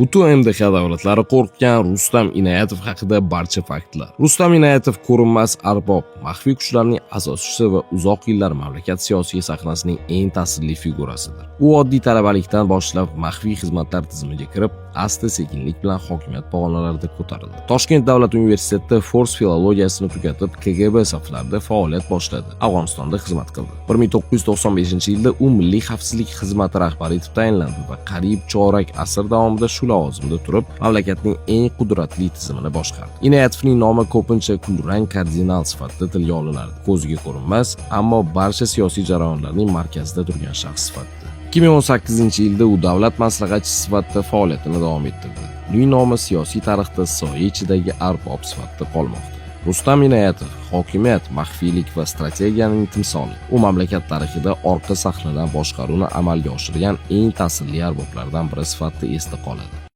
Butun MDH davlatlari qo'rqgan Rustam Inoyatov haqida barcha faktlar. Rustam Inoyatov ko'rinmas arbob, maxfiy kuchlarning asoschisi va uzoq yillar mamlakat siyosiy sahnasining eng ta'sirli figurasidir. U oddiy talabalikdan boshlab maxfiy xizmatlar tizimiga kirib, asta-sekinlik bilan hokimiyat pog'onalarida ko'tarildi. Toshkent davlat universitetida fors filologiyasini tugatib, KGB saflarida faoliyat boshladi. Afg'onistonda xizmat qildi. 1995-yilda u Milliy xavfsizlik xizmati rahbari etib tayinlandi va qariyb chorak asr davomida shu lavozimda turib, mamlakatning eng qudratli tizimini boshqardi. Inoyatovning nomi ko'pincha kulrang kardinal sifatida tilga olinardi. Ko'zga ko'rinmas, ammo barcha siyosiy jarayonlarning markazida turgan shaxs sifatida. 2018-yilda u davlat maslahatchisi sifatida faoliyatini davom ettirdi. Uning nomi siyosiy tarixda soya ichidagi arbob sifatida qolmoqda. Rustam Inoyatov hokimiyat, maxfiylik va strategiyaning timsoli. U mamlakat tarixida orqa sahnadan boshqaruvni amalga oshirgan eng ta'sirli arboblardan biri sifatida esda qoladi.